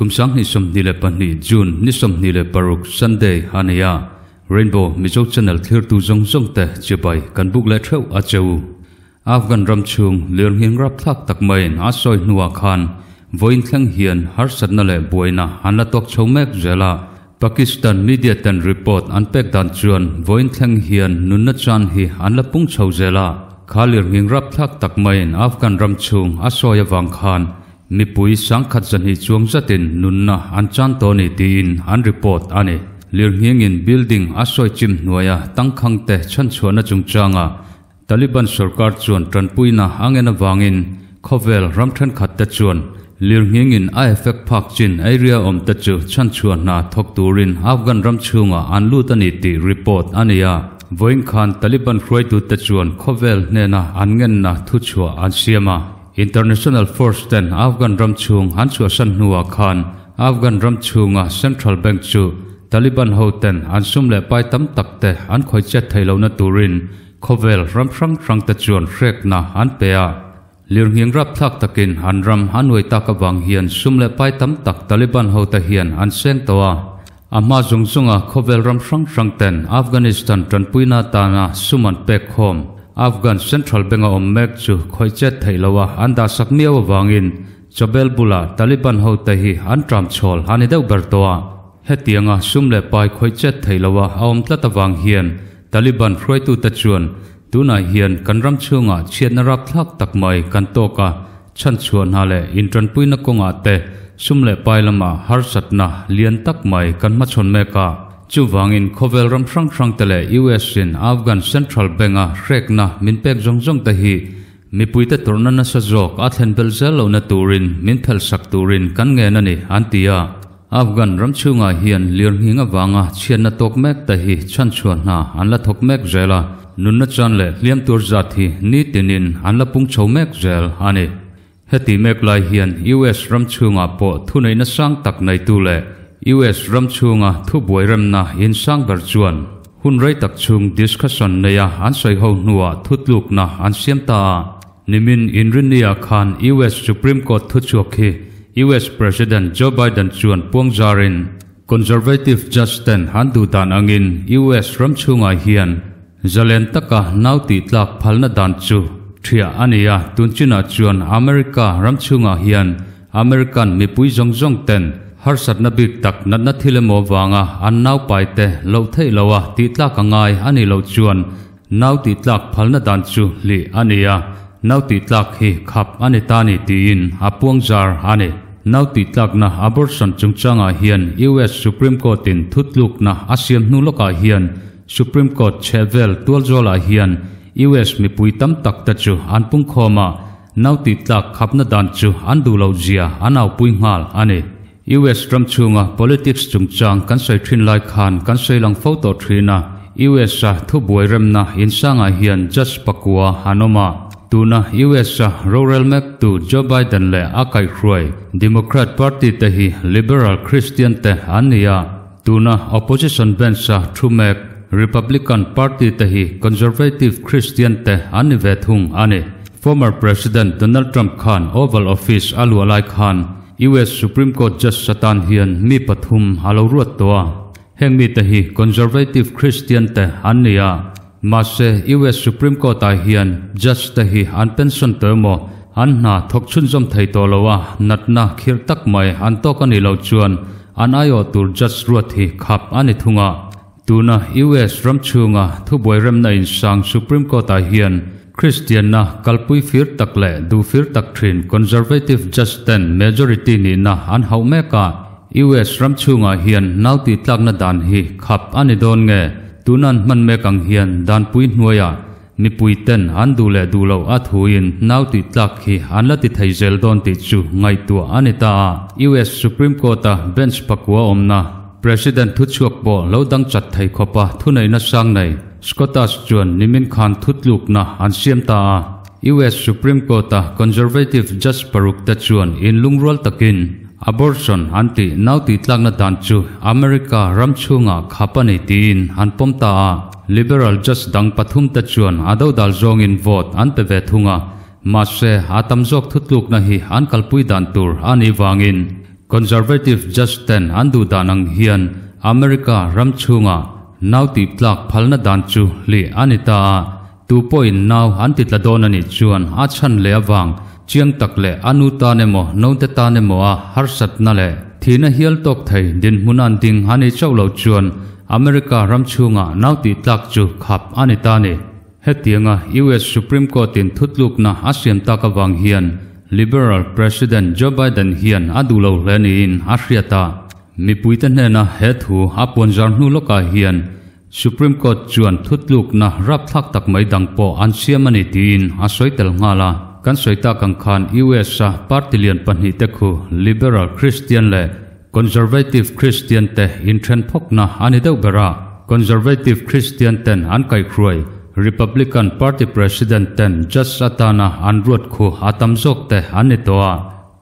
Kum 2022 June ni 26 Sunday a ni a, Rainbow Mizo Channel thlirtu zawng zawng te chibai kan buk leh theuh a che u. Afghan ram chhung lirnghing rapthlak tak maiin a sawi hnuah khan vawiin thleng hian harsatna leh buaina an la tawk chho mek zel a. Pakistan media ten report an pek dan chuan vawiin thleng hian nunna chan hi an la pung chho zel a. Kha lirnghing rapthlak tak maiin Afghan ram chhung a sawi avang khan mipui sangkhat zahnih chuang zatin nunna an chan tawh a ni tiin an report a ni. Lirnghingin building a sawi chim hnuaia tangkhang te chhanchhuahna chungchanga Taliban sorkar chuan tanpuina a ngen avangin khawvel ram thenkhat te chuan lirnghingin a effect phak chin area awm te chu chhanchhuah hna thawk turin Afghan ram chhungah an lut a ni tih report a ni a. Vawiin khan Taliban hruaitute chuan khawvel hnena an ngenna thuchhuah an siam a. International force ten Afghan ram chhung an chhuahsan hnuah khan Afghan ram chhunga Central Bank chu Taliban ho ten an sum leh pai tam tak te an khawih chet theih lohna turin Khawvel ram hrang hrang te chuan hrekna an pe a, lirnghing rapthlak takin an ram an uai tak avang hian sum leh pai tam tak Taliban ho te hian an seng tawh a. A hma zung zunga khawvel ram hrang hrang ten Afghanistan tanpuina atana sum an pek khawm Afghan Central Bank a awm mek chu khawih chet theih loha an dahsak miau avangin chawbel bulah Taliban ho te hi an tram chhawl a ni deuh ber tawh a. Hetianga sum leh pai khawih chet theih loha a awm tlat avang hian Taliban hruaitute chuan, Tunah hian kan ram chhungah chhiatna rapthlak tak mai kan tawk a, chhanchhuah hna leh intanpuina kawngah te sum leh pai lamah harsatna lian tak mai kan hmachhawn mek a. Chuvangin khawvel ram hrang hrangte leh US-in Afghan Central Bank-a hrekna min pek zawng zawng te hi mipuite tawrhna nasa zawk a thlen belh zel lohna turin min phelhsak turin kan ngen a ni, an ti a. Afghan ram chhungah hian lirnghing avanga chhiatna tawk mek te hi chhanchhuah hna an la thawk mek zel a, nunna chan leh hliam tur zat hi nitinin an la pung chho mek zel a ni. Heti mek lai hian US ram chhungah pawh thuneihna sang tak neitu leh US ram chhunga thubuai remna insang ber chuan hun rei tak chhung discussion neia an sawi ho hnuah thutlukna an siam ta a. Nimin Inrinnia khan US Supreme Court thuchhuak hi US President Joe Biden chuan puang zarin Conservative judge ten an duh dan angin US ram chhungah hian zalen taka nau tih tlak phalna dan chu thiah a ni a, tun chinah chuan America ram chhungah hian American mipui zawng zawng ten harsatna bik tak natna thil emaw vanga an nau pai te loh theih loha tih tlak a ngai a nih loh chuan Nau tih tlak phalna dan chu hlih a ni a, nau tih tlak hi khap a ni ta ni tiin a puang zar a ni. Nau tih tlakna abortion chungchangah hian US Supreme Court-in thutlukna a siam hnu lawkah hian Supreme Court chhehvel tualzualah hian US mipui tam tak te chu an pungkhawm a, nau tih tlak khapna dan chu an duh loh zia an aupui nghal a ni. US ram chhunga politics chungchang kan sawi thin lai khan kan sawi lang fo tawh thin a, US-a thubuai remna insangah hian judge pakua an awm a, tuna US-a rorel mektu Joe Biden leh a kaihhruai Democrat Party te hi liberal Christian te an ni a, tuna opposition bench-a thu mek Republican Party te hi conservative Christian te an ni ve thung a ni. Former President Donald Trump khan Oval Office a luah lai khan US Supreme Court Judge atan hian mi pathum a lo ruat tawh a, heng mite hi Conservative Christian te an ni a, mahse US Supreme Court ah hian Judge te hi an pension tawh emaw an hna thawk chhunzawm thei tawh lo a, natna khirh tak mai an tawk a nih loh chuan an aiawh tur Judge ruat hi khap a ni thung a. Tuna US ram chhunga thubuai remna insang Supreme Court ah hian Kristianna kalpui fir tak leh duh fir tak thin Conservative judge ten majority nihna an hauh mek a, US ram chhungah hian nau tih tlakna dan hi khap a ni dawn nge? Tuna an hman mek ang hian danpui hnuaiah mipui ten an duh leh duh loh a thuin nau tih tlak hi an la ti thei zel dawn tih chu ngaihtuah a ni ta a. US Supreme Court a bench pakua awmna President thuchhuak pawh lo dang chat thei khawpa thuneihna sang nei Scotus chuan nimin khan thutlukna an siam ta a. US Supreme Court-a Conservative Judge paruk te chuan inlungrual takin abortion an tih nau tihtlakna dan chu America ram chhungah khap a ni tiin an pawm ta a. Liberal Judge dang pathum te chuan a dodal zawngin vote an pe ve thung a, mahse a tam zawk thutlukna hi an kalpui dan tur a nih vangin. Conservative judge ten an duh dan ang hian America ram chhunga nau tih tlak phalna dan chu hlih a ni ta a, tu pawhin nau an ti tla dawn a nih chuan a chhan leh avang chiang tak leh a nu tan emaw naute tan emaw a harsatna leh thihna hial tawk thei dinhmun an ding a nih chauh loh chuan America ram chhunga nau tih tlak chu khap a ni ta a ni. Hetianga US Supreme Court in thutlukna a siam tak avang hian Liberal President Joe Biden hian a duh lo hle niin a hriat a. Mipuite hnena he thu a puanzar hnu lawkah hian Supreme Court chuan thutlukna rapthlak tak mai dang pawh an siam a ni tiin a sawi tel nghal a. Kan sawi tak ang khan US-a party lian pahnihte khu Liberal Christian leh Conservative Christian te inthen phawkna a ni deuh ber a. Conservative Christian ten an kaihhruai Republican Party President ten judge atana an ruat khu a tam zawk te an ni tawh a.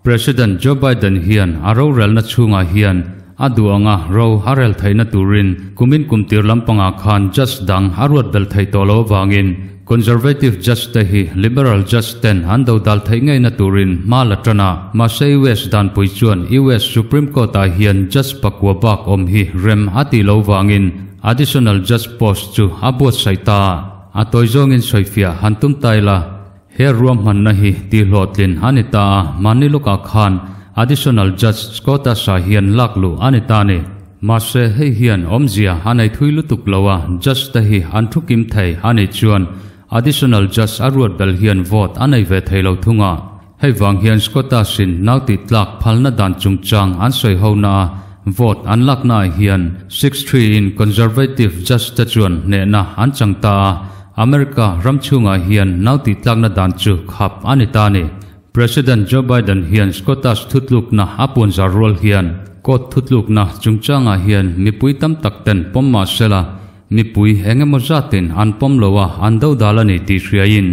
President Joe Biden hian a rorelna chhungah hian a duh anga ro a rel theihna turin kumin kum tir lampangah khan judge dang a ruat bel theih tawh lo avangin Conservative judge te hi Liberal judge ten an dodal theih ngeina turin hma la tan a. Mahse US danpui chuan US Supreme Court ah hian judge pakua bak awm hi rem a tih lo vangin additional judge post chu a buatsaih ta a. A tawi zawngin sawifiah han tum ta ila. He ruahmanna hi tihhlawhtlin a ni ta a, mahni lawkah khan Additional Judge Scott-a hian lak luh a ni ta a ni. Mahse, hei hian awmzia a nei thui lutuk lo a, Judge te hi an thu kim thei a nih chuan Additional Judge a ruat bel hian vote a nei ve thei lo thung a. Hei vang hian Scott-a-in nau tih tlak phalna dan chungchang an sawi hona a, vote an laknaah hian 6-3 in Conservative Judge te chuan hnehna an chang ta a, America ram chhungah hian nau tihtlakna dan chu khap a ni ta a ni. President Joe Biden hian Scottus thutlukna a puanzar rual hian court thutlukna chungchangah hian mipui tam tak ten pawm mah sela mipui eng emaw zatin an pawm lo a, an dodal a ni tih hriaiin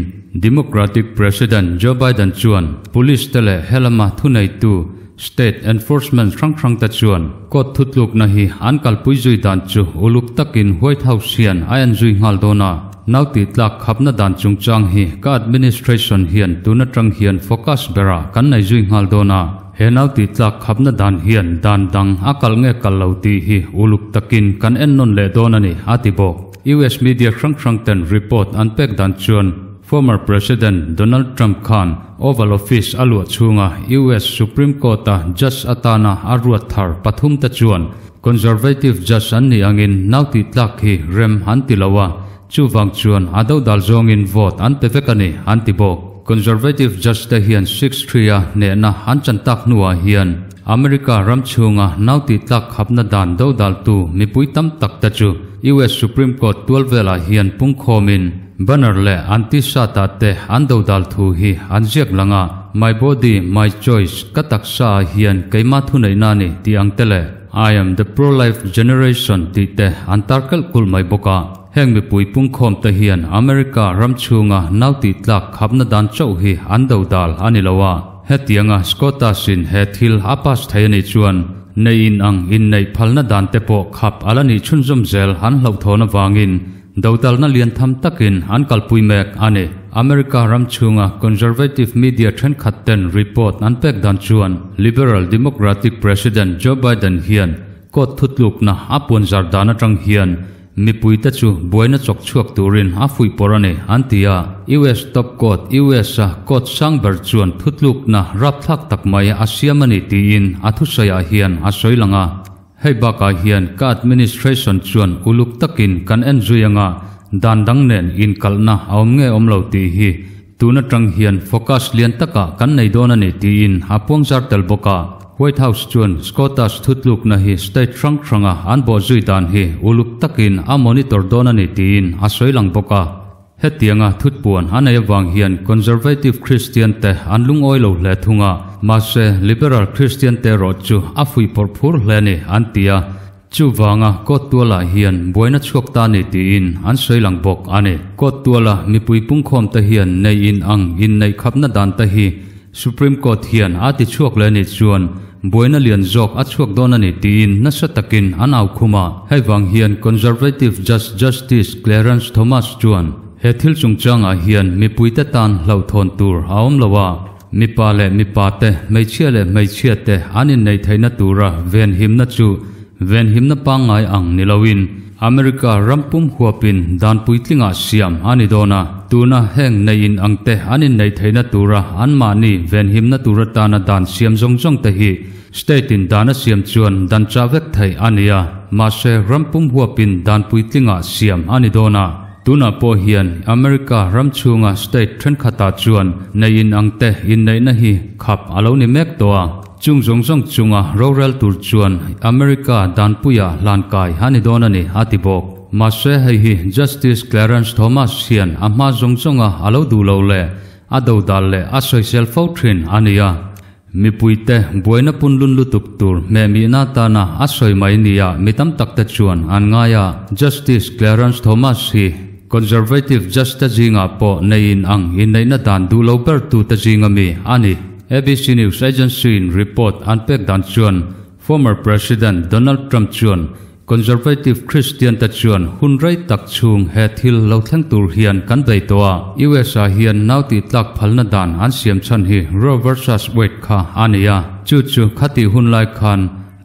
Democratic President Joe Biden chuan police te leh helama thuneitu State enforcement hrang hrang te chuan court thutlukna hi an kalpui zui dan chu uluk takin White House hian a en zui nghal dawn a. Nau tih tlak khapna dan chungchang hi ka administration hian tun atang hian focus berah kan nei zui nghal dawn a. He nau tih tlak khapna dan hian dan dang a kalh nge kalh lo tih hi uluk takin kan en nawn leh dawn a ni, a ti bawk. US media hrang hrang ten report an pek dan chuan Former President Donald Trump khan Oval Office a luah chhunga US Supreme Court-a judge atana a ruat thar pathumte chuan Conservative judge an nih angin nau tih tlak hi rem an ti lo a, chuvang chuan a dodal zawngin vote an pe vek a ni, an ti bawk. Conservative judge te hian 6-3 a hnehna an chan tak hnuah hian America ram chhunga nau tih tlak khapna dan dodaltu mipui tam tak te chu US Supreme Court tual velah hian pungkhawmin Banner leh an t-shirt ah te an dodal thu hi an ziak lang a, My body, my choice, ka taksa ah hian keimah thuneihna a ni tih ang te leh I am the pro-life generation tih te an tar kelh kulh mai bawk a. Heng mipui pungkhawm te hian America ram chhunga nau tih tlak khapna dan chauh hi an dodal a ni lo a, hetianga Scotus in he thil a pass thei a nih chuan nei in ang inneih phalna dan te pawh khap a la nih chhunzawm zel an hlauhthawn avangin Dotalna lian tham takin an kalpui mek a ni. America ram chhunga conservative media thenkhat ten report an pek dan chuan Liberal Democratic President Joe Biden hian court thutlukna a puanzar dan atang hian mipuite chu buaina chawk chhuak turin a fuihpawrh a ni an ti a. US top court US-a court sang ber chuan thutlukna rapthlak tak mai a siam a ni tiin a thusawiah hian a sawi lang a. Hei bakah hian ka administration chuan uluk takin kan en zui anga dan dang nen inkalhna a awm nge awm lo tih hi tun atang hian focus lian takah kan nei dawn a ni tiin a puangzar tel bawk a. White House chuan Scotus thutlukna hi state hrang hranga an bawh zui dan hi uluk takin a monitor dawn a ni tiin a sawi lang bawk a. Hetianga thutpuan a nei avang hian Conservative Christian te an lungawi lo hle thung a, mahse Liberal Christian te erawh chu a fuihpawrh phur hle a ni an ti a, chuvanga court tualah hian buaina chhuak ta ni tiin an sawi lang bawk a ni. Court tuala mipui pungkhawm te hian nei in ang inneih khapna dan te hi Supreme Court hian a ti chhuak leh anih chuan buaina lian zawk a chhuak dawn a ni tiin nasa takin an au khum a. Hei vang hian Conservative Judge Justice Clarence Thomas chuan he thil chungchangah hian mipuite tan hlauhthawn tur a awm lo a. Mipa leh mipa te, hmeichhia leh hmeichhia te an inneih theihna tura venhimna chu venhimna pangngai ang ni loin America ram pum huapin dan puitlingah siam a ni dawn a. Tuna heng nei in ang te an inneih theihna tura anmahni venhimna tur atana dan siam zawng zawng te hi state in dan a siam chuan dan chah vek theih a ni a, mahse ram pum huapin dan puitlingah siam a ni dawn a. Tunah pawh hian America ram chhunga state thenkhatah chuan nei in ang te inneihna hi khap a lo ni mek tawh a. Chung zawng zawng chunga rorel tur chuan America danpuia hlankai a ni dawn a ni, a ti bawk. Mahse hei hi Justice Clarence Thomas hian a hma zawng zawnga a lo duh lo leh a dodal leh a sawisel fo thin a ni a. Mipuite buaina punlun lutuk tur hmehmihna atana a sawi mai nia mi tam tak te chuan an ngai a. Justice Clarence Thomas hi Conservative judge te zingah pawh neiin ang inneihna dan duh lo bertu te zinga mi a ni. ABC News Agency in report an pek dan chuan former President Donald Trump chuan Conservative Christian te chuan hun rei tak chhung he thil lo thleng tur hian kan bei tawh a. US ah hian nau tih tlak phalna dan an siam chhan hi Roe versus Wade kha a ni a. Chu chu khatih hun lai khan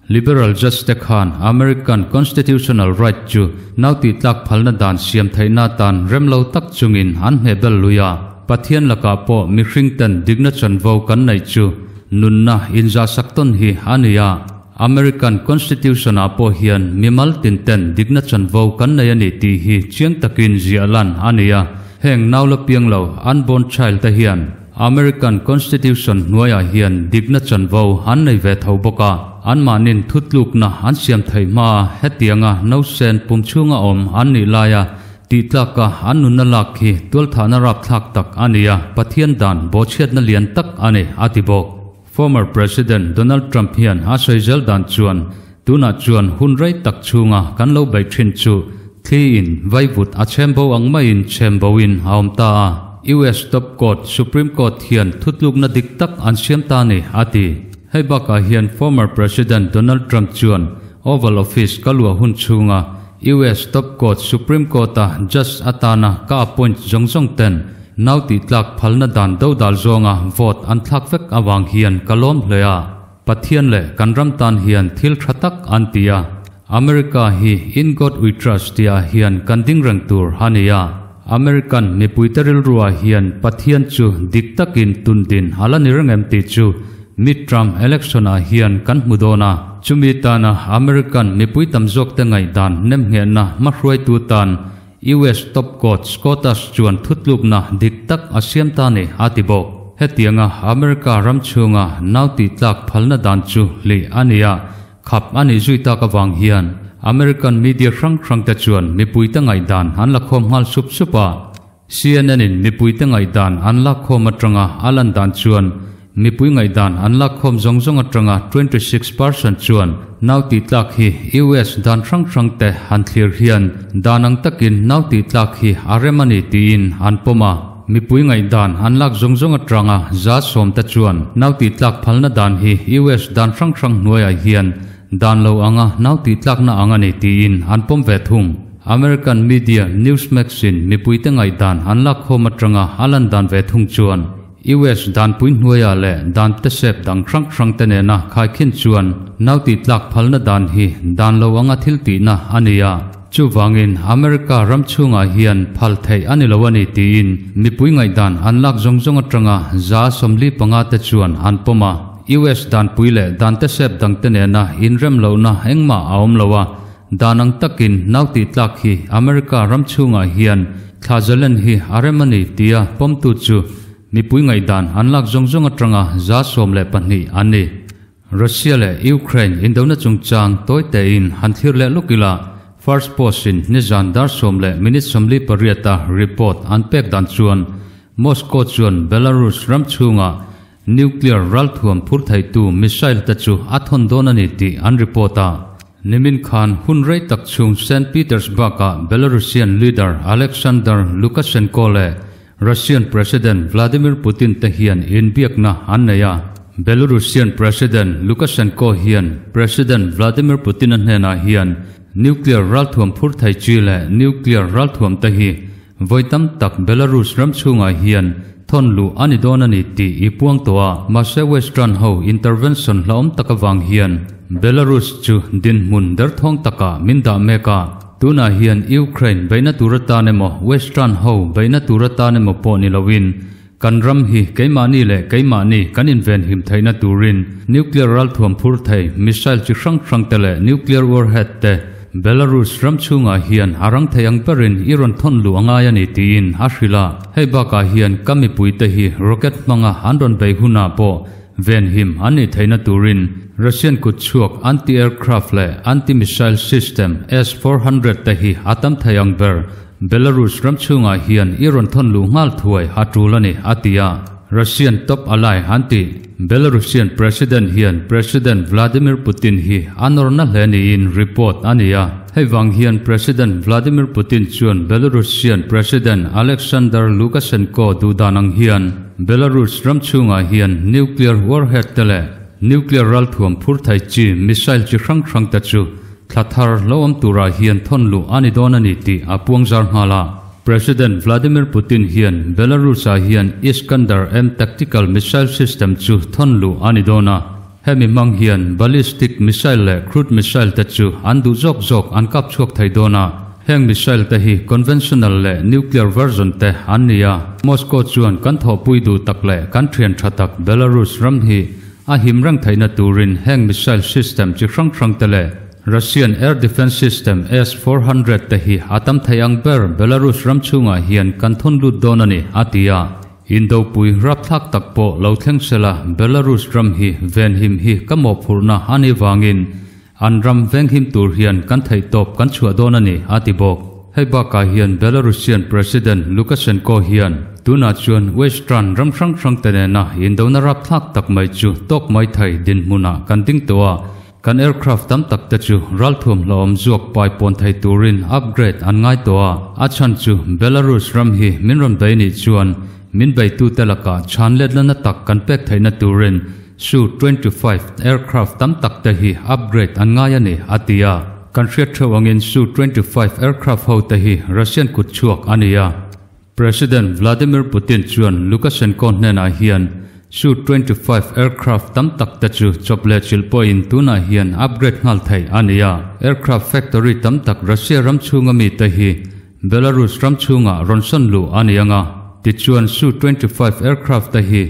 Liberal judge te khan American constitutional right chu nau tih tlak phalna dan siam theihna atan rem lo tak chungin an hmeh bel lui a. Pathian lakah pawh mihring ten dikna chanvo kan neih chu nunna inzahsak tawn hi a ni a. American Constitution ah pawh hian mimal tin ten dikna chanvo kan nei a ni tih hi chiang takin ziah lan a ni a. Heng nau la piang lo, unborn child, te hian American Constitution hnuaiah hian dikna chanvo an nei ve tho bawk a. Anmahnin thutlukna an siam theih hmaa hetianga nausen pum chhunga awm an nih laia tihtlaka an nunna lak hi tualthahna rapthlak tak a ni a, Pathian dan bawhchhiatna lian tak a ni, a ti bawk. Former President Donald Trump hian a sawi zel dan chuan tunah chuan hun rei tak chhunga kan lo beih thin chu thli in vaivut a chhem bo ang maiin chhem bo in a awm ta a, US Top Court, Supreme Court hian thutlukna dik tak an siam ta ni, a ti. Hei bakah hian former President Donald Trump chuan Oval Office ka luah hun chhunga US Top Court, Supreme Court-a judge atana ka appoint zawng zawng ten Nau tih tlak phalna dan dodal zawnga vote an thlak vek avang hian ka lawm hle a, Pathian leh kan ram tan hian thil tha tak an ti a, America hi In God We Trust tihah hian kan ding reng tur a ni a, American mipuite rilruah hian Pathian chu dik takin tundin a la ni reng em tih chu Midterm election ah hian kan hmu dawn a, chumi tana American mipui tam zawkte ngaihdan nemnghehna hmahruaitu tan US top court Scotus chuan thutlukna dik tak a siam ta ni, a ti bawk. Hetianga America ram chhunga nau tih tlak phalna dan chu hlih a ni a, khap a nih zui tak avang hian American media hrang hrangte chuan mipuite ngaihdan an la khawm nghal sup sup a. CNN in mipuite ngaihdan an lakkhawm atanga a lan dan chuan Mipui ngaihdan an lakkhawm zawng zawng atanga 26% chuan nau tih tlak hi US dan hrang hrang te han thlir hian dan ang takin nau tih tlak hi a rem a ni tiin an pawm a. Mipui ngaihdan an lak zawng zawng atanga 10% te chuan nau tih tlak phalna dan hi US dan hrang hrang hnuaiah hian dan lo anga nau tih tlakna ang a ni tiin an pawm ve thung. American media Newsmax in mipuite ngaihdan an lakkhawm atanga a lan dan ve thung chuan US danpui hnuaiah leh dan tesep dang hrang hrang te nena khaikhin chuan nau tih tlak phalna dan hi dan lo anga thil tihna a ni a, chuvangin America ram chhungah hian phal theih a ni lo a ni tiin mipui ngaihdan an lak zawng zawng atanga 45 te chuan an pawm a. US danpui leh dan tesep dang te nena inrem lohna engmah a awm lo a, dan ang takin nau tih tlak hi America ram chhungah hian thla zalen hi a rem a ni tia pawmtu chu Mipui ngaihdan an lak zawng zawng atanga 12 an ni. Russia leh Ukraine indona chungchang tawi tein han thlir leh luk ila, First Post in nizan dar sawm leh minute 48 a report an pek dan chuan Moscow chuan Belarus ram chhungah nuclear ralthuam phur theitu missile te chu a thawn dawn a ni tih an report a. Nimin khan hun rei tak chhung Saint Petersburg-ah Belarusian leader Alexander Lukashenko leh Russian President Vladimir Putin te hian inbiakna an nei a. Belarusian President Lukashenko hian President Vladimir Putin-a hnenah hian nuclear ralthuam phur thei chi leh nuclear ralthuam te hi vawi tam tak Belarus ram chhungah hian thon lu ani dawn ani tih i puang tawh a, mahse Western ho intervention hlauhawm tak avang hian Belarus chu dinhmun derthawng takah min dah mek a, tunah hian Ukraine beihna tur atan emaw Western ho beihna tur atan emaw pawh ni loin Kan ram hi keimahni leh keimahni kan invenhim theihna turin nuclear ralthuam phur thei missile chi hrang hrang te leh nuclear warhead te Belarus ram chhungah hian a rang thei ang berin i rawn thawn luh a ngai a ni tiin a hrilh a. Hei bakah hian ka mipuite hi rocket hmanga an rawn bei hunah pawh venhim an nih theihna turin Russian kut chhuak anti-aircraft leh anti-missile system S-400 te hi a tam thei ang ber Belarus ram chhungah hian i rawn thawn luh nghal thuai a tul a ni, a ti a. Russian top ally an tih Belarusian President hian President Vladimir Putin hi a nawrna hle niin report a ni a. Hei vang hian President Vladimir Putin chuan Belarusian President Alexander Lukashenko duhdan ang hian Belarus ram chhungah hian nuclear warhead te leh nuclear ralthuam phur thei chi missile chi hrang hrang te chu Thla thar lo awm turah hian thawn luh a ni dawn a ni tih a puang zar nghal a. President Vladimir Putin hian Belarus-ah hian Iskander-M tactical missile system chu thawn luh a ni dawn a. Hemi hmang hian ballistic missile leh crude missile te chu an duh zawk zawk an kap chhuak thei dawn a. Heng missile te hi conventional leh nuclear version te an ni a. Moscow chuan kan thawhpui duh tak leh kan thian tha tak Belarus ram hi A him reng theihna turin heng missile system chi hrang hrang te leh Russian air defence system S-400 te hi a tam thei ang ber Belarus ram chhungah hian kan thawn lut dawn a ni, a ti a. Indopui rapthlak tak pawh lo thleng sela Belarus ram hi venhim hi ka mawhphurhna a nih vangin An ram venghim tur hian kan theihtawp kan chhuah dawn a ni, a ti bawk. Hei bakah hian Belarusian President Lukashenko hian tunah chuan Western ram hrang hrangte nena indona rapthlak tak mai chu tawk mai thei dinhmunah kan ding tawh a, kan aircraft tam tak te chu ralthuam hlauhawm zuak pai pawn thei turin upgrade an ngai tawh a, a chhan chu Belarus ram hi min rawn bei nih chuan min beitute lakah chhan letna tak kan pek theihna turin Su-25 aircraft tam tak te hi upgrade an ngai a ni, a ti a. Kan hriat theuh angin Su-25 aircraft ho te hi Russian kut chhuak a ni a. President Vladimir Putin chuan Lukashenko hnenah hian Su-25 aircraft tam tak te chu chawp leh chilh pawhin tunah hian upgrade nghal theih a ni a. Aircraft factory tam tak Russia ram chhunga mi te hi Belarus ram chhungah rawn sawn luh a ni ang a. Tichuan Su-25 aircraft te hi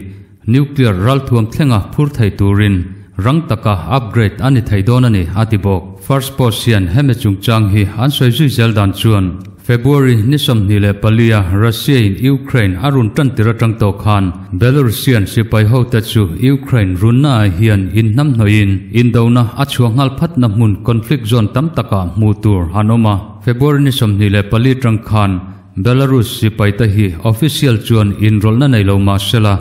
Nuclear ralthuam thlenga phur thei turin rang taka upgrade a ni thei dawn a ni, a ti bawk. First Post hian hemi chungchang hi an sawi zui zel dan chuan February ni 24 a Russia in Ukraine a run tan tir atang tawh khan Belarusian sipai hote chu Ukraine runna ah hian inhnamhnawih in indona a chhuah nghal phatna hmun conflict zone tam takah hmuh tur an awm a. February ni 24 tang khan Belarus sipaite hi official chuan inrawlhna nei lo mah sela,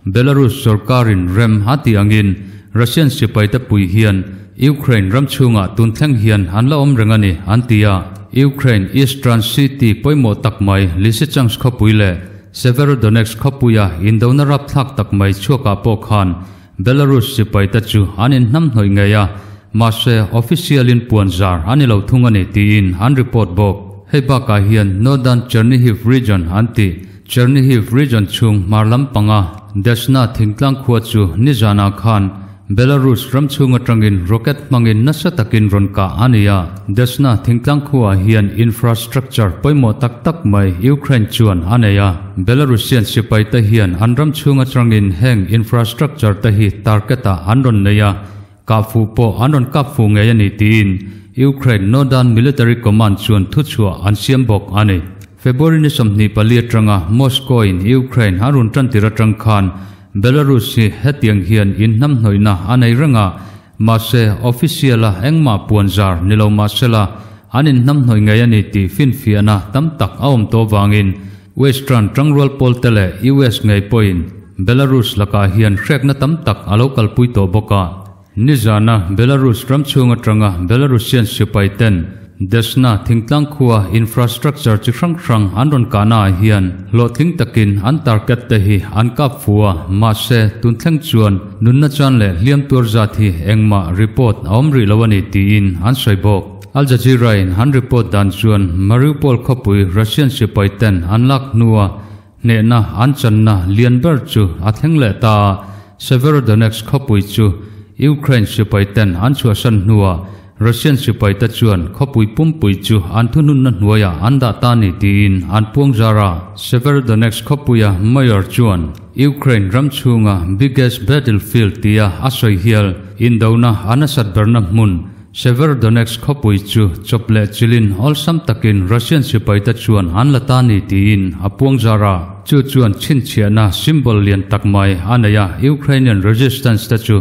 Belarus sorkarin rem a tih angin Russian sipaite pui hian Ukraine ram chhungah tun thleng hian an la awm reng a ni, an ti a. Ukraine eastern city pawimawh tak mai Lysychansk khawpui leh Severodonetsk khawpuia indona rapthlak tak mai chhuakah pawh khan Belarus sipaite chu an inhnamhnawih ngei a, mahse official-in puanzar a ni lo thung a ni tiin an report bawk. Hei bakah hian Northern Chernihiv Region an tih Chernihiv Region chhung hmar lampanga Desna thingtlang khua chu nizanah khan Belarus ram chhung atangin rocket hmangin nasa takin rawn kah a ni a. Desna thingtlang khuaah hian infrastructure pawimawh tak tak mai Ukraine chuan a nei a. Belarusian sipaite hian an ram chhung atangin heng infrastructure te hi target ah an rawn nei a, kah fuh pawh an rawn kap fuh ngei a ni tiin Ukraine Northern Military Command chuan thuchhuah an siam bawk a ni. February ni 24 atanga Moscow in Ukraine a rawn tantir atang khan Belarus hi hetiang hian inhnamhnawihna a nei reng a, mahse official a engmah puanzar ni lo mahsela an inhnamhnawih ngei a ni tih finfiahna tam tak a awm tawh vangin Western tangrual pawlte leh US ngei pawhin Belarus lakah hian hrekna tam tak a lo kalpui tawh bawk a. Nizana Belarus ram chhung atanga Belarusian sipai ten Desna thingtlang khua infrastructure chi hrang hrang an rawn kahna ah hian hlawhtling takin an target te hi an kap fu a, mahse tun thleng chuan nunna chan leh hliam tuar zat hi engmah report a awm rih lo a ni tiin an sawi bawk. Al Jazeera in an report dan chuan Mariupol khawpui Russian sipai ten an lak hnua. Hnehna an channa lian ber chu a thleng leh ta a, Severodonetsk khawpui chu Ukraine sipai ten an chhuahsan hnuah Russian sipai te chuan khawpui pumpui chu an thununna hnuaiah an dah ta ni tiin an puang zar a. Severodonetsk khawpuia Mayor chuan Ukraine ram chhunga biggest battlefield tia a sawi hial indona a nasat berna hmun Severodonetsk khawpui chu chawp leh chilin awlsam takin Russian sipaite chuan an la ta ni tiin a puang zar a. Chu chuan chhinchhiahna symbol lian tak mai a nei a, Ukrainian resistance te chu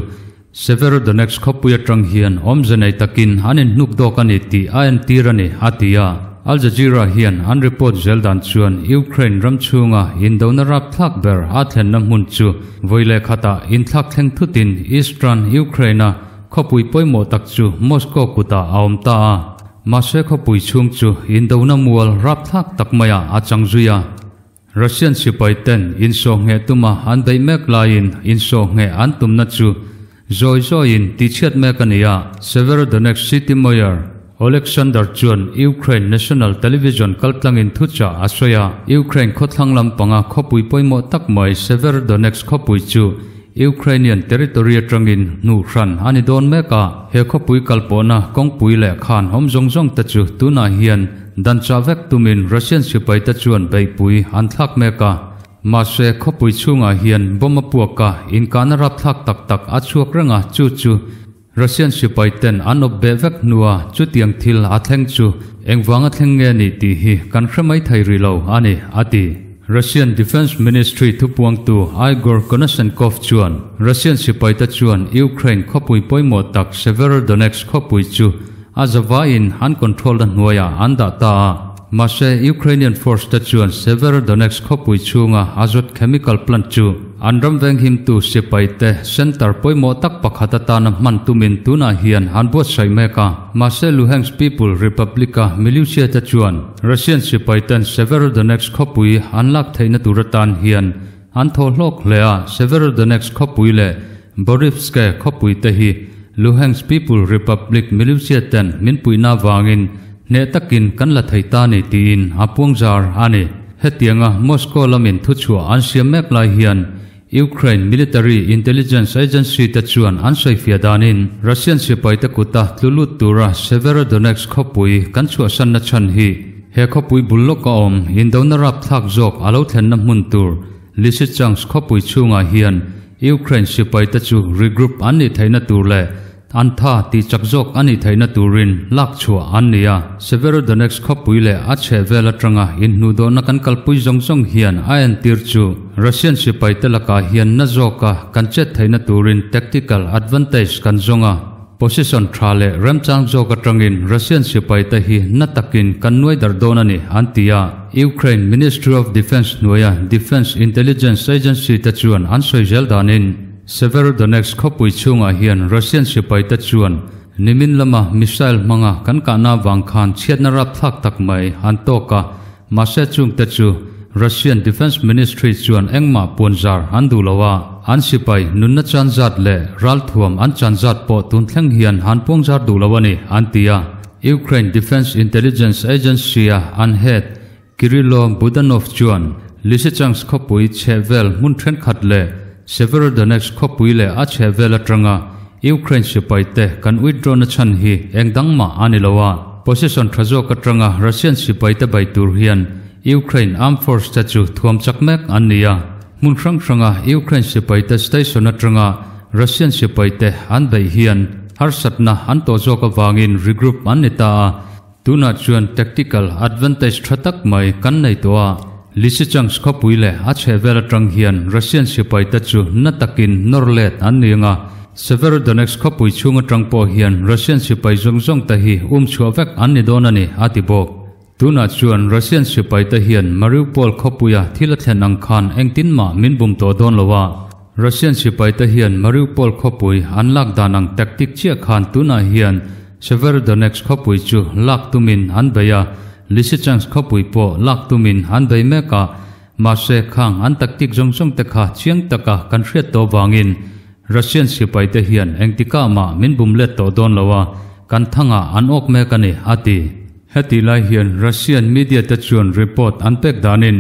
Severodonetsk khawpui atang hian awmze nei takin an inhnuk dawk a ni tih a entir a ni, a ti a. Al Jazeera hian an report zel dan chuan Ukraine ram chhunga indona rapthlak ber a thlenna hmun chu vawi leh khatah inthlak thleng thutin Eastern Ukraine-a Khawpui pawimawh tak chu Moscow kutah a awm ta a, mahse khawpui chhung chu indona mual rapthlak tak maiah a chang zui a. Russian sipai ten insawhngheh tuma an beih mek laiin insawhngheh an tumna chu zawi zawiin tihchhiat mek a ni a, Severodonetsk City Mayor Oleksandr chuan Ukraine National Television kaltlangin thuchah a sawi a, Ukraine khawthlang lampanga khawpui pawimawh tak mai Severodonetsk khawpui chu Ukrainian territory atangin hnuh hran a ni dawn mek a, he khawpui kalpawhna kawngpui leh khan awm zawng zawng te chu tunah hian dan chah vek tumin Russian sipai te chuan beihpui an thlak mek a. Mahse, khawpui chhungah hian bomb a puak a, inkahna rapthlak tak tak a chhuak reng a, chu chu Russian sipai ten an awp beh vek hnua chutiang thil a thleng chu engvanga thleng nge ni tih hi kan hre mai thei rih lo a ni, a ti. Russian Defence Ministry thupuangtu Igor Konashenkov chuan Russian sipaite chuan Ukraine khawpui pawimawh tak Severodonetsk khawpui chu a zavaiin an control-na hnuaiah an dah ta a. Mahse, Ukrainian force te chuan Severodonetsk khawpui chhunga Azot chemical plant chu an ram venghimtu sipai te center pawimawh tak pakhat atana hman tumin tunah hian an buatsaih mek a. Mahse, Luhansk People Republic-a militia te chuan Russian sipai ten Severodonetsk khawpui an lak theihna tur atan hian an thaw hlawk hle a. Severodonetsk khawpui leh Borivske khawpui te hi Luhansk People Republic militia ten min puihna avangin Hneh takin kan la thei ta ni tiin a puangzar a ni. Hetianga Moscow lamin thuchhuah an siam mek lai hian Ukraine military intelligence agency te chuan an sawifiah danin Russian sipaite kuta tlu lut tura Severodonetsk khawpui kan chhuahsanna chhan hi he khawpui bul lawka awm indona rapthlak zawk a lo thlenna hmun tur Lysychansk khawpui chhungah hian Ukraine sipaite chu regroup an nih theihna tur leh An tha tih chak zawk a nih theihna turin lak chhuah an ni a. Severodonetsk khawpui leh a chhehvel atanga inhnuhdawhna kan kalpui zawng zawng hian a entir chu Russian sipaite lakah hian na zawka kan chet theihna turin tactical advantage kan zawng a. Position tha leh remchang zawk atangin Russian sipaite hi na takin kan nuai darh dawn a ni, an ti a. Ukraine Ministry of Defence hnuaia Defence Intelligence Agency te chuan an sawi zel danin, Severodonetsk khawpui chhungah hian Russian sipaite chuan nimin lama missile hmanga kan kahna avang khan chhiatna rapthlak tak mai an tawk a, mahse chungte chu Russian Defence Ministry chuan engmah puanzar an duh lo a, an sipai nunna chan zat leh ralthuam an chan zat pawh tun thleng hian an puangzar duh lo a ni, an ti a. Ukraine Defence Intelligence Agency-a an head Kyrylo Budanov chuan Lysychansk khawpui chhehvel hmun thenkhat leh Severodonetsk khawpui leh a chhehvel atanga Ukraine sipaite kan withdraw na chhan hi eng dang mah a ni lo a, position tha zawk atanga Russian sipaite bei tur hian Ukraine armed force te chu thuam chak mek an ni a. Hmun hrang hranga Ukraine sipaite station atanga Russian sipaite an beih hian harsatna an tawh zawk avangin regroup an ni ta a. Tunah chuan tactical advantage tha tak mai kan nei tawh a, Lysychansk khawpui leh a chhehvel atang hian Russian sipaite chu na takin nawr let an ni ang a, Severodonetsk khawpui chhung atang pawh hian Russian sipai zawng zawng te hi um chhuah vek an ni dawn a ni, a ti bawk. Tunah chuan Russian sipaite hian Mariupol khawpuia thil a thlen ang khan engtin mah min bum tawh dawn lo a, Russian sipaite hian Mariupol khawpui an lak dan ang tactic chiah khan tunah hian Severodonetsk khawpui chu lak tumin an bei a, Lysychansk khawpui pawh lak tumin an bei mek a, mahse khang an tactic zawng zawng te kha chiang taka kan hriat tawh vangin Russian sipaite hian engtikah mah min bum let tawh dawn lo a, kan thangah an awk mek a ni, a ti. Hetih lai hian Russian media te chuan report an pek danin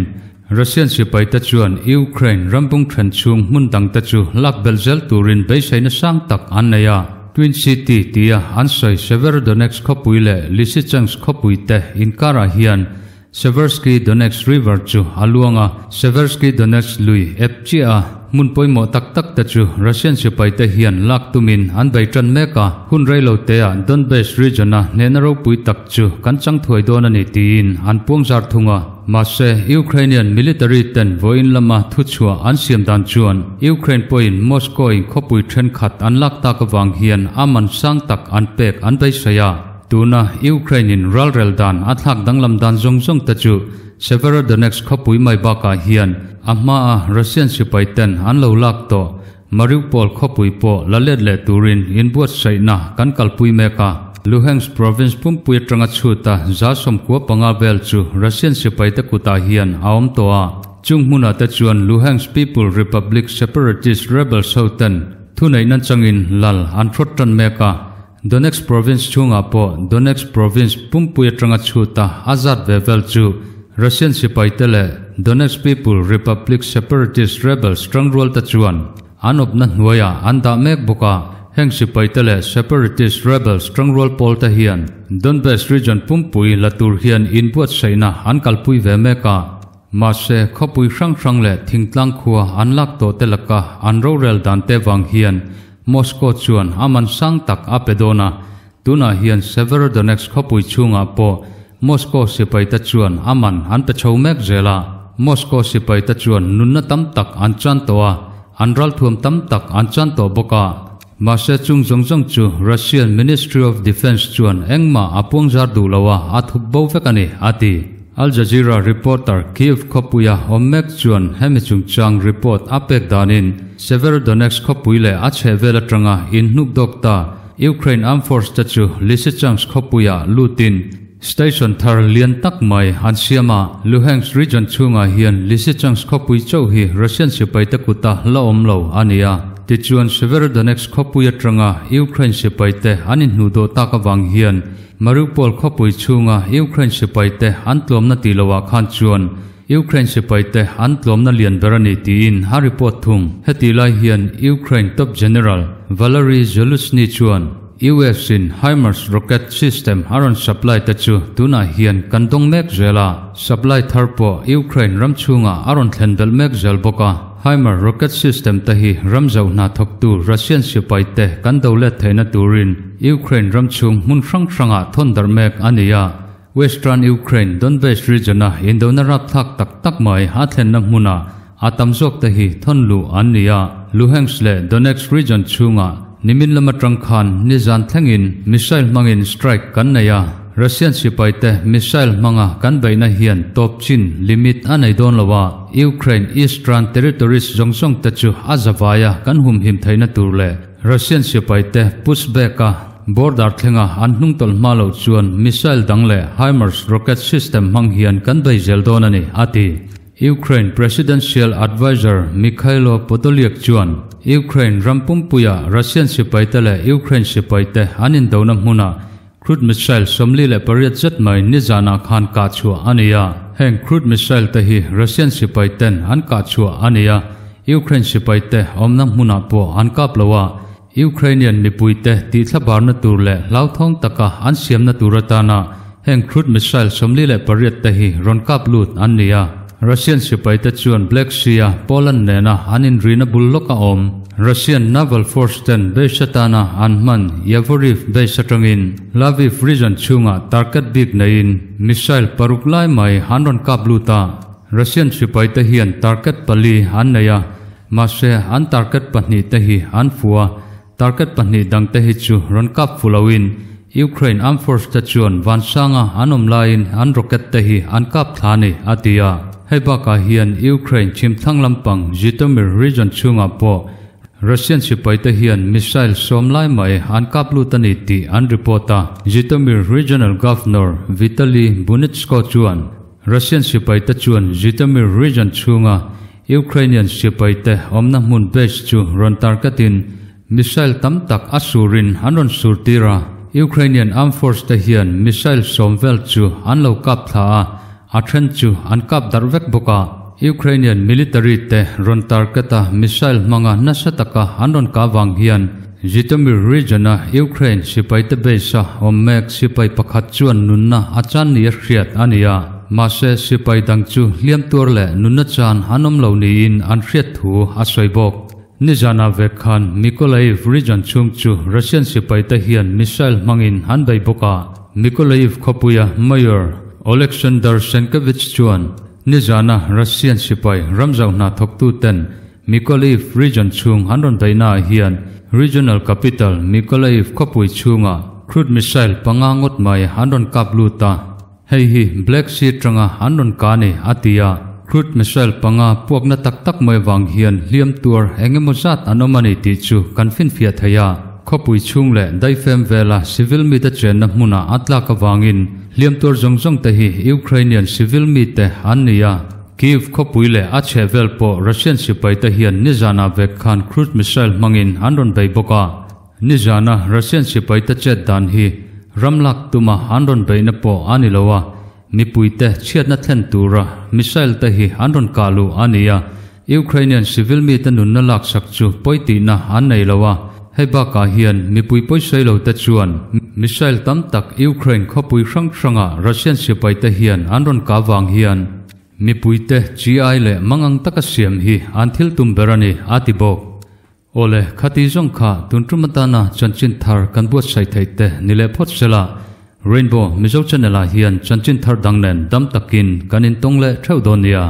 Russian sipaite chuan Ukraine rambung then chhung hmun dangte chu lak belh zel turin beiseina sang tak an nei a. Twin City tia an sawi Severodonetsk khawpui leh Lysychansk khawpui te inkarah hian Seversky Donetsk River chu a luang a, Seversky Donetsk lui ep chiah a, hmun pawimawh tak tak te chu Russian sipaite hian lak tumin an bei tan mek a, hun reilo teah Donbass region-a hnehna ropui tak chu kan chang thuai dawn a ni tiin an puang zar thung a. Mahse, Ukrainian military ten vawiin lama thuchhuah an siam dan chuan Ukraine pawhin Moscow-in khawpui thenkhat an lak tak avang hian a man sang tak an pek an beisei a. Tuna Ukraine-in ralrel dan a thlak danglam dan zawng zawng te chu Severodonetsk khawpui mai bakah hian a hmaa Russian sipai ten an lo lak tawh Mariupol khawpui pawh la let leh turin inbuatsaihna kan kalpui mek a. Luhansk province pumpui atanga chhuta 95 vel chu Russian sipaite kutah hian a awm tawh a. Chung hmunah te chuan Luhansk People Republic separatist rebels ho ten thuneihna changin lal an hrawt tan mek a. Donetsk province chhungah pawh Donetsk province pumpui atanga chhuta a zat ve vel chu Russian sipaite leh Donetsk People Republic separatist rebels tangrual te chuan an awpna hnuaiah an dah mek bawk a. Heng sipaite leh separatist rebels tangrual pawl te hian Donbass region pumpui la tur hian inbuatsaihna an kalpui ve mek a. Mahse, khawpui hrang hrang leh thingtlang khua an lak tawh te laka an rorel dan te vang hian Moscow chuan a man sang tak a pe dawn a, tunah hian Severodonetsk khawpui chhungah pawh Moscow sipaite chuan a man an pe chho mek zel a. Moscow sipaite chuan nunna tam tak an chan tawh a, an ralthuam tam tak an chan tawh bawk a. Mahse chung zawng zawng chu Russian Ministry of Defence chuan engmah a puangzar duh lo a, a thup bo vek a ni, a ti. Al Jazeera reporter Kyiv khawpuia awm mek chuan hemi chungchang report a pek danin Severodonetsk khawpui leh a chhehvel atanga inhnuk dawk ta Ukraine Armed Force te chu Lysychansk khawpuiah lutin station thar lian tak mai an siam a. Luhansk region chhungah hian Lysychansk khawpui chauh hi Russian sipaite kuta la awm lo a ni a. Tichuan Severodonetsk khawpui atanga Ukraine sipaite an inhnuh dawh tak avang hian Mariupol khawpui chhunga Ukraine sipaite an tlawmna tih loah khan chuan Ukraine sipaite an tlawmna lian ber a ni tiin a report thung. Hetih lai hian Ukraine top general Valery Zaluzhny chuan US in HIMARS rocket system a rawn supply te chu tunah hian kan dawng mek zel a, supply thar pawh Ukraine ram chhungah a rawn thlen belh mek zel bawk a. HIMARS rocket system te hi ram zoh hna thawktu Russian sipaite kan do let theihna turin Ukraine ram chhung hmun hrang hrangah thawn darh mek a ni a. Western Ukraine Donbass region-a indona rapthlak tak tak mai a thlenna hmunah a tam zawk te hi thawn luh an ni a. Luhansk leh Donetsk region chhungah nimin lam atang khan nizan thlengin missile hmangin strike kan nei a. Russian sipaite missile hmanga kan beihna hian tawp chin limit a nei dawn lo a, Ukraine eastern territories zawng zawng te chu a zavaia kan humhim theihna tur leh Russian sipaite push back a border thlenga an hnungtawlh hma loh chuan missile dang leh HIMARS rocket system hmang hian kan bei zel dawn a ni, a ti. Ukraine Presidential Adviser Mykhailo Podolyak chuan Ukraine ram pumpuia Russian sipaite leh Ukraine sipaite an indona hmunah crude missile 48 zet mai nizanah khan kah chhuah a ni a. Heng crude missile te hi Russian sipaiten an kah chhuah a ni a, Ukraine sipaite awmna hmunah pawh an kap lo a, Ukrainian mipuite tihthlabarna tur leh hlauthawng taka an siamna tur atana heng crude missile 48 te hi rawn kap lut an ni a. Russian sipaite chuan Black Sea-a Poland nena an inrina bul lawk a awm. Russian Naval Force ten base atana an hman Yavoriv base atangin Lviv region chhungah target bik neiin missile paruk lai mai an rawn kap lut a. Russian sipaite hian target pali an nei a, mahse an target pahnih te hi an fuh a, target pahnih dang te hi chu rawn kap fu loin Ukraine Armed Force te chuan vansanga an awm laiin an rocket te hi an kap thla a ni, a ti a. Hei bakah hian Ukraine chhimthlang lampang Zhytomyr region chhungah pawh Russian sipaite hian missile 10 lai mai an kap lut a ni tih an report a. Zhytomyr Regional Governor Vitaly Bunitsko chuan Russian sipaite chuan Zhytomyr region chhunga Ukrainian sipaite awmna hmun base chu rawn targetin missile tam tak a surin an rawn sur tir a. Ukrainian Armed Force te hian missile 10 vel chu an lo kap thla a, a then chu an kap darh vek bawk a. Ukrainian military te rawn target a missile hmanga nasa taka an rawn kah vang hian Zhytomyr region-a Ukraine sipaite base-a awm mek sipai pakhat chuan nunna a chan nia hriat a ni a, mahse sipai dang chu hliam tuar leh nunna chan an awm lo niin an hriat thu a sawi bawk. Nizana vek khan Mykolaiv region chhung chu Russian sipaite hian missile hmangin an bei bawk a. Mykolaiv khawpuia Mayor Oleksandr Senkevich chuan nizana Russian sipai ramzauh hna thawktuten Mykolaiv region chhung an rawn beihnaah hian regional capital Mykolaiv khawpui chhungah crude missile panga ngawt mai an rawn kap lut a. Hei hi Black Sea atanga an rawn kah a ni, a ti a. Crude missile panga puakna tak tak mai vang hian hliam tuar eng emaw zat an awm a ni tih chu kan finfiah thei a. Khawpui chhung leh daifem vela civil mite chenna hmunah a tlak avangin hliam tuar zawng zawng te hi Ukrainian civil mite an ni a. Kyiv khawpui leh a chhehvel pawh Russian sipaite hian nizanah vek khan cruise missile hmangin an rawn bei bawk a. Nizana Russian sipaite chet dan hi ram lak tuma an rawn beihna pawh a ni lo a, mipuite chhiatna thlen tura missile te hi an rawn kah luh a ni a. Ukrainian civil mite nunna laksak chu pawi tihna an nei lo a, hei bakah hian mipui pawisawi lo te chuan missile tam tak Ukraine khawpui hrang hranga Russian sipaite hian an rawn kah vang hian mipuite chi-ai leh mangang taka siam hi an thil tum ber a ni, a ti bawk. Awle, khati zawng kha tun tum atana chanchin thar kan buatsaih theih te ni leh phawt sela, Rainbow Mizo Channel ah hian chanchin thar dang nen dam takin kan intawng leh theuh dawn nia.